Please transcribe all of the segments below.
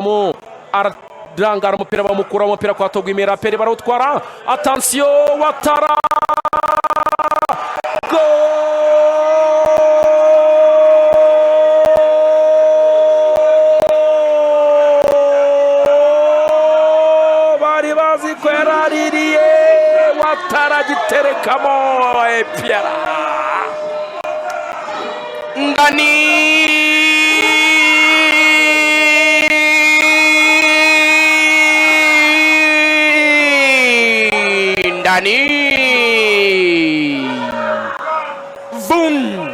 Mu arangara umupira, bamukura umupira kwa Togui. APR barawutwara. Attention, Ouattara, goal! Bari bazi ko yaraririye. Ouattara agiterekamo APR. Ndani. Ndani. Vum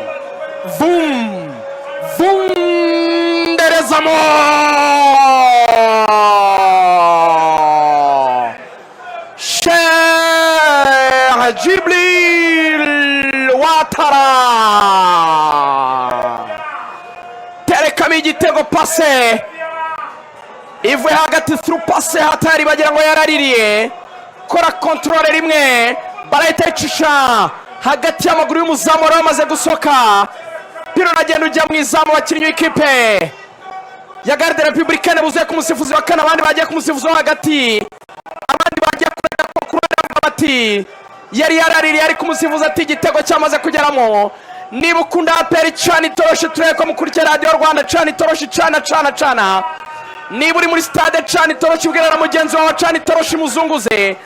vum vunderezamo. Cheikh Djibril Ouattara terekamo igitego, passe ivuye hagati, through passe hatari, bagira ngo yaraririye. Kora contrôle rimwe, barahita yicisha hagati y'amaguru y'umuzamu wari wamaze gusohoka. Piro uragenda ujya mu izamu. Abakinnyi b'ikipe ya Garde Républicaine buzuye ku musifuzi wa kane, abandi bagiye ku musifuzi wo hagati, abandi bagiye kurega ko ku ruhande, bavuga bati yari yaraririye, ariko umusifuzi ati igitego cyamaze kugeramo. Niba ukunda APR, cana itoroshi turebe ko mukurikira Radiyo Rwanda. Cana itoroshi, cana, cana, cana. Niba uri muri stade, cana itoroshi, bwira na mugenzi wawe, cana itoroshi muzunguze.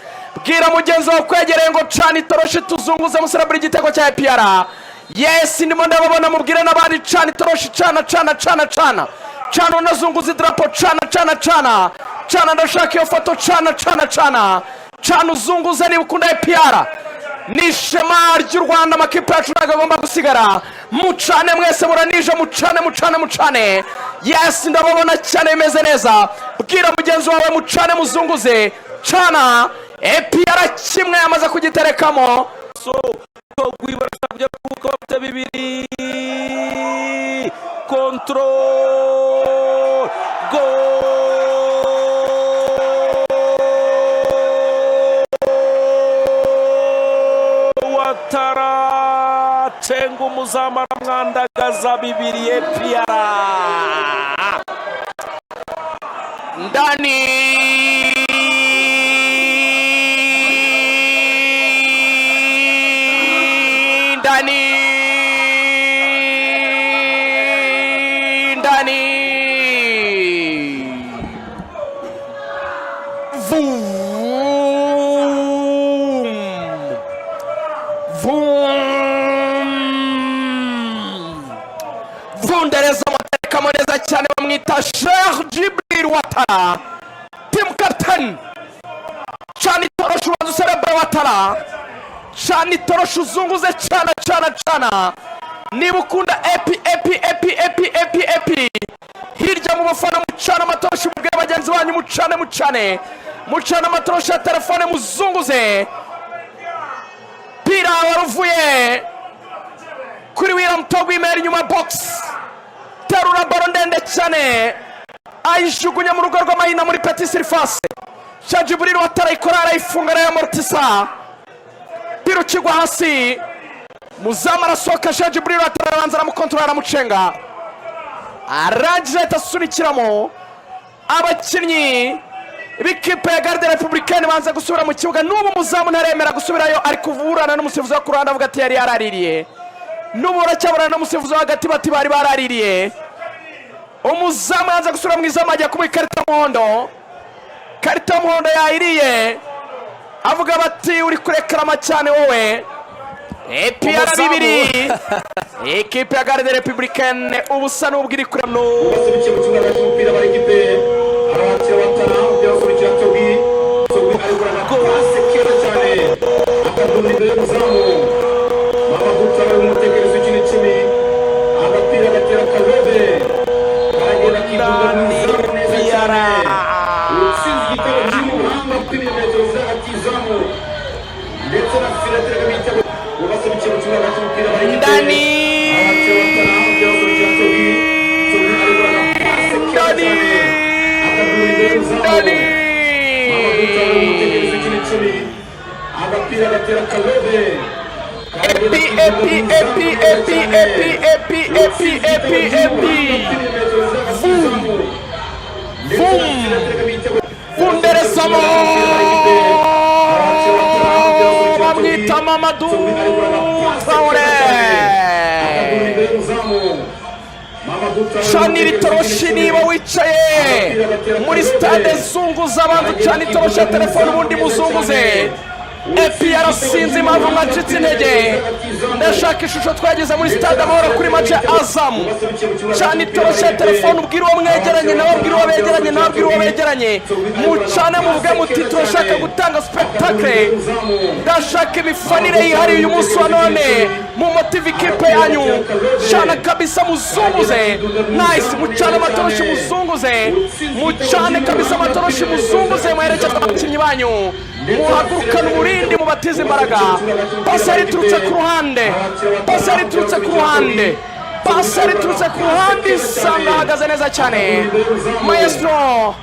Bwira mugenzi wawe ukwegereye ngo cana itoroshi tuzunguze, muserebura igitego cya APR. Yes, ndimo ndababona, mubwire n'abandi, cana itoroshi, cana, cana, cana, cana, cana, unazunguza idarapo, cana, cana, cana, cana. Ndashaka iyo foto. Cana, cana, cana, cana, uzunguze niba ukunda APR. Ni ishema ry'u Rwanda, amakipe yacu ntabwo agomba gusigara. Mucane mwese, muranije, mucane, mucane, mucane. Yes, ndababona cyane, bimeze neza. Bwira mugenzi wawe, mucane, muzunguze, cana. APR kimwe, yamaze kugiterekamo. So Togui barashaka kujya kuruhuka bafite bibiri. Contrôle, goal! Ouattara cenga umuzamu, aramwandagaza. 2 APR. Ndani. Ndani. Ndani. Vum vum vundereza, amaterekamo neza cyane. Bamwita Cheikh Djibril Ouattara, team captain. Cana itoroshi, ubanza userebure Ouattara. Cana itoroshi, uzunguze, cana, cana, cana. Niba ukunda epi epi epi epi epi epi, hirya mu bafana mucana amatoroshi, mubwire bagenzi banyu mucane, mucane, mucane amatoroshi ya telefone, muzunguze. Pira wari uvuye kuri William Togui Mel inyuma box, terura ballon ndende cyane, ayijugunya mu rugo rw'amahina muri petite surface. Cya Djibril Ouattara ikora, arayifunga, arayamortisa, pira ukigwa hasi, muzamu arasohoka. Cya Djibril Ouattara arabanza aramukontorora, aramucenga, arangije ahita asunikiramo. Abakinnyi b'ikipe ya Garde Républicaine banza gusubira mu kibuga. N'ubu umuzamu ntaremera gusubirayo, ari kuburana n'umusifuzi wo ku ruhande, avuga ati yari yaraririye. N'ubu baracyaburana n'umusifuzi wo hagati, bati bari baraririye. Umuzamu yanze gusubira mu izamu, ajya kumuha ikarita y'umuhondo. Karita y'umuhondo yayiriye, avuga bati uri kurekarama cyane wowe. APR Umuzamu. 2, ikipe ya Garde Républicaine ubusa n'ubwo iri kure. No. Basubikiye mu kibuga hagati, umupira bari ikipe, arakira Ouattara, umupira basubikira Togui. Togui arikora agapase keza cyane, akadunda imbere y'umuzamu Mamadou Traoré, umutekereza ukina 10, agapira gatera kalobe, karagenda kidunda mu izamu neza cyane. Utsinze igitego cy'umuhanga upimye metero ziri hagati y'izamu ndetse na file, aterekamo igitego. Basubikiye mu kibuga hagati, umupira bari ikipe, Ndani. arakira Ouattara, umupira basubikira Togui. Togui arikora agapase keza Ndani. cyane, akadunda imbere y'umuzamu Ndani. Mamadou Traoré, umutekereza ukina 10, agapira gatera kalobe. Epi epi epi epi epi epi epi epi epi. Vum. Vum vunderezamo, bamwita Mamadou Traore. Canira itoroshi niba wicaye muri stade, zunguza abantu, cana itoroshi ya telefone ubundi muzunguze. APR, sinzi impamvu mwacitse intege. Ndashaka ishusho twageze muri Stade Amahoro kuri match ya Azam. Cana itoroshi ya telefone, ubwire uwo mwegeranye, nawe abwire uwo begeranye, nawe abwire uwo begeranye. Mucane, muvuge muti: "Turashaka gutanga spectacle, ndashaka imifanire yihariye uyu munsi wa none." Mu motive ikipe yanyu, cana kabisa, muzunguze. Nice, mucane amatoroshi, muzunguze, mucane kabisa amatoroshi, muzunguze, muherekeze abakinnyi banyu, muhagurukane umurindi, mubatize imbaraga. Pasi yari iturutse ku ruhande, pasi yari iturutse ku ruhande, pasi yari iturutse ku ruhande, isanga ahagaze neza cyane maestro.